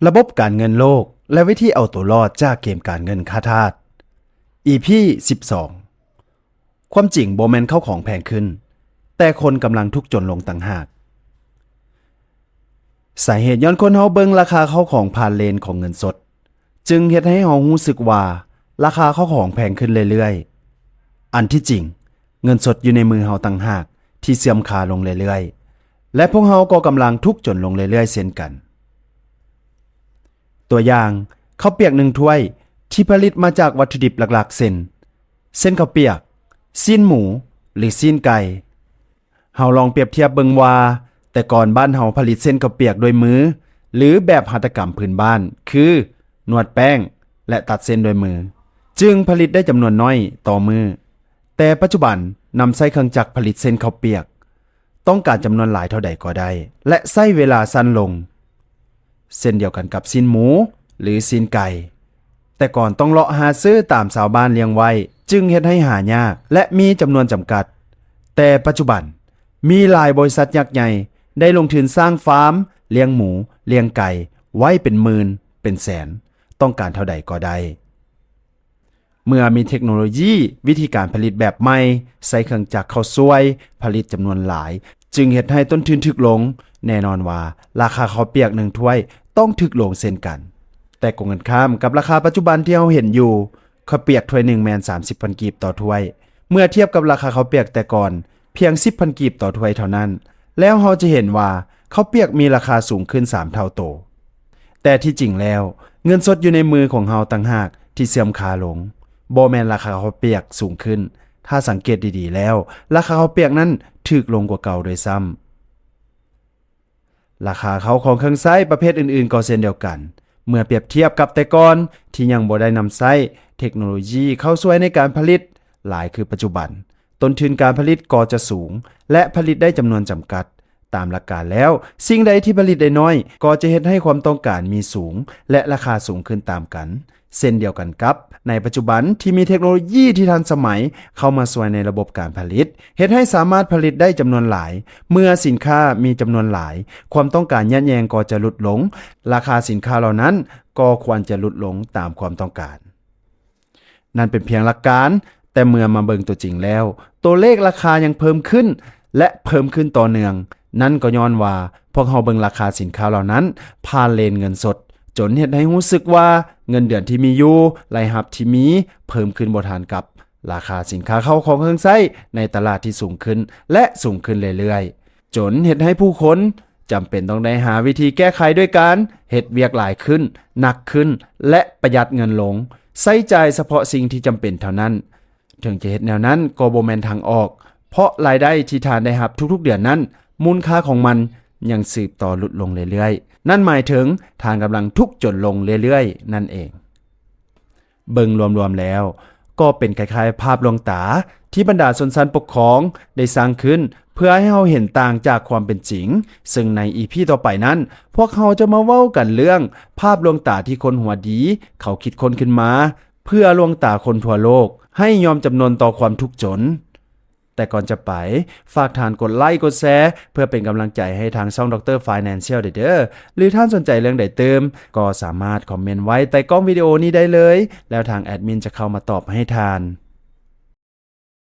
ລະບົບການເງິນໂລກ ແລະ ວິທີເອົາໂຕລອດຈາກເກມການເງິນຂ້າທາດ ອີ ພີ ສິບສອງ ຄວາມຈິງບໍ່ແມ່ນເຂົ້າຂອງແພງຂຶ້ນ, ແຕ່ຄົນກຳລັງທຸກຈົນລົງຕ່າງຫາກ. ສາເຫດຍ້ອນຄົນເຮົາເບິ່ງລາຄາເຂົ້າຂອງຜ່ານເລນຂອງເງິນສົດ, ຈຶ່ງເຮັດໃຫ້ເຮົາຮູ້ສຶກວ່າລາຄາເຂົ້າຂອງແພງຂຶ້ນເລື້ອຍໆ. ອັນທີ່ຈິງ, ເງິນສົດຢູ່ໃນມືເຮົາຕ່າງຫາກທີ່ເສື່ອມຄ່າລົງເລື້ອຍໆ ແລະ ພວກເຮົາກໍກຳລັງທຸກຈົນລົງເລື້ອຍໆເຊັ່ນກັນ. ຕົວຢ່າງ, ເຂົ້າປຽກໜຶ່ງຖ້ວຍທີ່ຜະລິດມາຈາກວັດຖຸດິບຫຼັກໆ ເຊັ່ນ ເສັ້ນເຂົ້າປຽກ, ຊີ້ນໝູ ຫຼື ຊີ້ນໄກ່. ເຮົາລອງປຽບທຽບເບິ່ງວ່າ ແຕ່ກ່ອນບ້ານເຮົາຜະລິດເສັ້ນເຂົ້າປຽກດ້ວຍມື ຫຼື ແບບຫັດຖະກຳພື້ນບ້ານ ຄື ນວດແປ້ງ ແລະ ຕັດເສັ້ນດ້ວຍມື, ຈຶ່ງຜະລິດໄດ້ຈຳນວນໜ້ອຍຕໍ່ມື້. ແຕ່ປັດຈຸບັນນຳໃຊ້ເຄື່ອງຈັກຜະລິດເສັ້ນເຂົ້າປຽກ, ຕ້ອງການຈຳນວນຫຼາຍເທົ່າໃດກໍໄດ້ ແລະ ໃຊ້ເວລາສັ້ນລົງ. ເຊັ່ນດຽວກັນກັບຊີ້ນໝູ ຫຼື ຊີ້ນໄກ່, ແຕ່ກ່ອນຕ້ອງເລາະຫາຊື້ຕາມຊາວບ້ານລ້ຽງໄວ້, ຈຶ່ງເຮັດໃຫ້ຫາຍາກ ແລະ ມີຈຳນວນຈຳກັດ. ແຕ່ປັດຈຸບັນ, ມີຫຼາຍບໍລິສັດຍັກໃຫຍ່ໄດ້ລົງທຶນສ້າງຟາມລ້ຽງໝູ, ລ້ຽງໄກ່ໄວ້ເປັນໝື່ນ, ເປັນແສນ, ຕ້ອງການເທົ່າໃດກໍໄດ້. ເມື່ອມີເທັກໂນໂລຢີວິທີການຜະລິດແບບໃໝ່, ໃຊ້ເຄື່ອງຈັກເຂົ້າຊ່ວຍຜະລິດຈຳນວນຫຼາຍ, ຈຶ່ງເຮັດໃຫ້ຕົ້ນທຶນຖືກລົງ. ແນ່ນອນວ່າລາຄາເຂົ້າປຽກໜຶ່ງຖ້ວຍຕ້ອງຖືກລົງເຊັ່ນກັນ. ແຕ່ກົງກັນຂ້າມກັບລາຄາປັດຈຸບັນທີ່ເຮົາເຫັນຢູ່, ເຂົ້າປຽກຖ້ວຍໜຶ່ງແມ່ນສາມສິບພັນກີບຕໍ່ຖ້ວຍ, ເມື່ອທຽບກັບລາຄາເຂົ້າປຽກແຕ່ກ່ອນ ພຽງສິບພັນກີບຕໍ່ຖ້ວຍເທົ່ານັ້ນ, ແລ້ວເຮົາຈະເຫັນວ່າເຂົ້າປຽກມີລາຄາສູງຂຶ້ນສາມເທົ່າໂຕ. ແຕ່ທີ່ຈິງແລ້ວ, ເງິນສົດຢູ່ໃນມືຂອງເຮົາຕ່າງຫາກທີ່ເສື່ອມຄ່າລົງ, ບໍ່ແມ່ນລາຄາເຂົ້າປຽກສູງຂຶ້ນ. ຖ້າສັງເກດດີໆແລ້ວ, ລາຄາເຂົ້າປຽກນັ້ນຖືກລົງກວ່າເກົ່າດ້ວຍຊ້ຳ. ລາຄາເຂົ້າຂອງເຄື່ອງໃຊ້ປະເພດອື່ນໆກໍເຊັ່ນດຽວກັນ. ເມື່ອປຽບທຽບກັບແຕ່ກ່ອນທີ່ຍັງບໍ່ໄດ້ນຳໃຊ້ເທັກໂນໂລຢີເຂົ້າຊ່ວຍໃນການຜະລິດຫຼາຍຄືປັດຈຸບັນ, ຕົ້ນທຶນການຜະລິດກໍຈະສູງ ແລະ ຜະລິດໄດ້ຈຳນວນຈຳກັດ. ຕາມຫຼັກການແລ້ວ, ສິ່ງໃດທີ່ຜະລິດໄດ້ໜ້ອຍ ກໍຈະເຮັດໃຫ້ຄວາມຕ້ອງການມີສູງ ແລະ ລາຄາສູງຂຶ້ນຕາມກັນ. ເຊັ່ນດຽວກັນກັບໃນປັດຈຸບັນທີ່ມີເທັກໂນໂລຢີທີ່ທັນສະໄໝເຂົ້າມາຊ່ວຍໃນລະບົບການຜະລິດ, ເຮັດໃຫ້ສາມາດຜະລິດໄດ້ຈຳນວນຫຼາຍ. ເມື່ອສິນຄ້າມີຈຳນວນຫຼາຍ, ຄວາມຕ້ອງການຍາດແຍ່ງກໍຈະຫຼຸດລົງ, ລາຄາສິນຄ້າເຫຼົ່ານັ້ນກໍຄວນຈະຫຼຸດລົງຕາມຄວາມຕ້ອງການ. ນັ້ນເປັນພຽງຫຼັກການ, ແຕ່ເມື່ອມາເບິ່ງຕົວຈິງແລ້ວ, ຕົວເລກລາຄາຍັງເພີ່ມຂຶ້ນ ແລະ ເພີ່ມຂຶ້ນຕໍ່ເນື່ອງ. ນັ້ນກໍຍ້ອນວ່າພວກເຮົາເບິ່ງລາຄາສິນຄ້າເຫຼົ່ານັ້ນຜ່ານເລນເງິນສົດ, ຈົນເຮັດໃຫ້ຮູ້ສຶກວ່າເງິນເດືອນທີ່ມີຢູ່, ລາຍຮັບທີ່ມີ ເພີ່ມຂຶ້ນບໍ່ທັນກັບລາຄາສິນຄ້າເຂົ້າຂອງເຄື່ອງໃຊ້ໃນຕະຫຼາດທີ່ສູງຂຶ້ນ ແລະ ສູງຂຶ້ນເລື້ອຍໆ, ຈົນເຮັດໃຫ້ຜູ້ຄົນ ຈຳເປັນຕ້ອງໄດ້ຫາວິທີແກ້ໄຂດ້ວຍການເຮັດວຽກຫຼາຍຂຶ້ນ, ໜັກຂຶ້ນ ແລະ ປະຢັດເງິນລົງ, ໃຊ້ຈ່າຍສະເພາະສິ່ງທີ່ຈຳເປັນເທົ່ານັ້ນ. ເຖິງຈະເຮັດແນວນັ້ນກໍບໍ່ແມ່ນທາງອອກ, ເພາະລາຍໄດ້ທີ່ທ່ານໄດ້ຮັບທຸກໆເດືອນນັ້ນ, ມູນຄ່າຂອງມັນຍັງສືບຕໍ່ຫຼຸດລົງເລື້ອຍໆ. ນັ້ນໝາຍເຖິງທ່ານກຳລັງທຸກຈົນລົງເລື້ອຍໆນັ້ນເອງ. ເບິ່ງລວມໆແລ້ວ ກໍເປັນຄ້າຍໆພາບລວງຕາທີ່ບັນດາຊົນຊັ້ນປົກຄອງໄດ້ສ້າງຂຶ້ນ ເພື່ອໃຫ້ເຮົາເຫັນຕ່າງຈາກຄວາມເປັນຈິງ, ເຊິ່ງໃນອີພີຕໍ່ໄປນັ້ນ ພວກເຮົາຈະມາເວົ້າກັນເລື່ອງພາບລວງຕາທີ່ຄົນຫົວດີເຂົາຄິດຄົ້ນຂຶ້ນມາ ເພື່ອລວງຕາຄົນທົ່ວໂລກໃຫ້ຍອມຈຳນົນຕໍ່ຄວາມທຸກຈົນ. ແຕ່ກ່ອນຈະໄປ, ຝາກທ່ານກົດໄລກົດແຊ ເພື່ອເປັນກຳລັງໃຈໃຫ້ທາງຊ່ອງ Doctor Financial ເດີ ຫຼື ທ່ານສົນໃຈເລື່ອງໃດຕື່ມ ກໍສາມາດຄອມເມັນໄວ້ໃຕ້ກ້ອງວິດີໂອນີ້ໄດ້ເລີຍ, ແລ້ວທາງແອດມິນຈະເຂົ້າມາຕອບໃຫ້ທ່ານ.